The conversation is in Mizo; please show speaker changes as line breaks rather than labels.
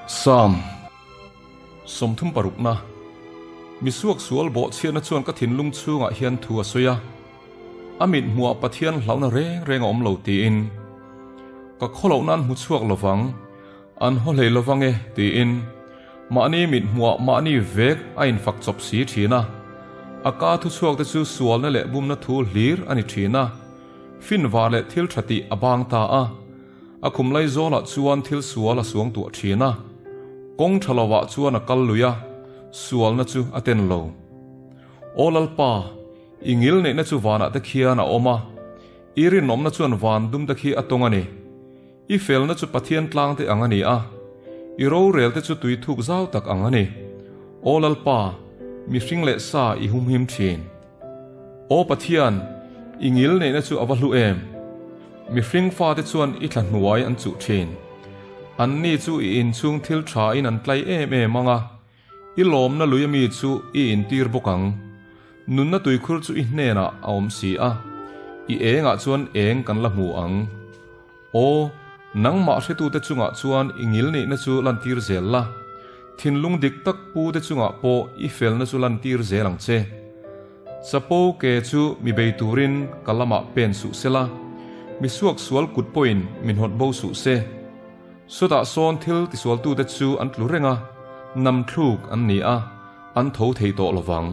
Sam 30 parukna Mi suak sual bawhchhiatna chuan ka thinlung chhungah hian thu a sawi a, a mit hmuhah Pathian hlauhna reng reng a awm lo tiin ka khawloh nan hmu chhuak lovang, an haw hlei lovang e tiin mahni mit hmuhah mahni vek a infak chawp si thin a, a ka thu chhuak te chu sualna leh bumna thu hlir a ni thin a, finvar leh thil tha tih a bang ta a. A khum lai zawlah chuan thil sual a suang tuah thin a, kawng tha lovah chuan a kal lui a, sualna chu a ten lo. Aw Lalpa, i ngil neihna chu vanah te khian a awm a, i rinawmna chuan van dum te khi a tawng a ni. I felna chu Pathian tlang te ang a ni a, i rorel te chu tui thuk zau tak ang a ni. Aw Lalpa, mihring leh sa i humhim thin. Aw Pathian, i ngil neihna chu a va hlu em! Mihring fate chuan i thla hnuai an chuh thin. Anni chu i inchhung thil thain an tlai em em ang a, i lawmna lui ami chu i intir bawk ang. Nunna tuikhur chu i hnenah a awm si a, i engah chuan eng kan la hmu ang. Aw, nangmah hretute chungah chuan i ngil neihna chu lantir zel la, thinlung dik tak pute chungah pawh i felna chu lantir zel ang che. Chapo ke chu mi bei turin ka lamah pen suh se la, mi suaksual kut pawhin min hawt bo suh se. Sawtah sawn thil tisualtute chu an tlu reng a, nam thluk an ni a, an tho thei tawh lovang.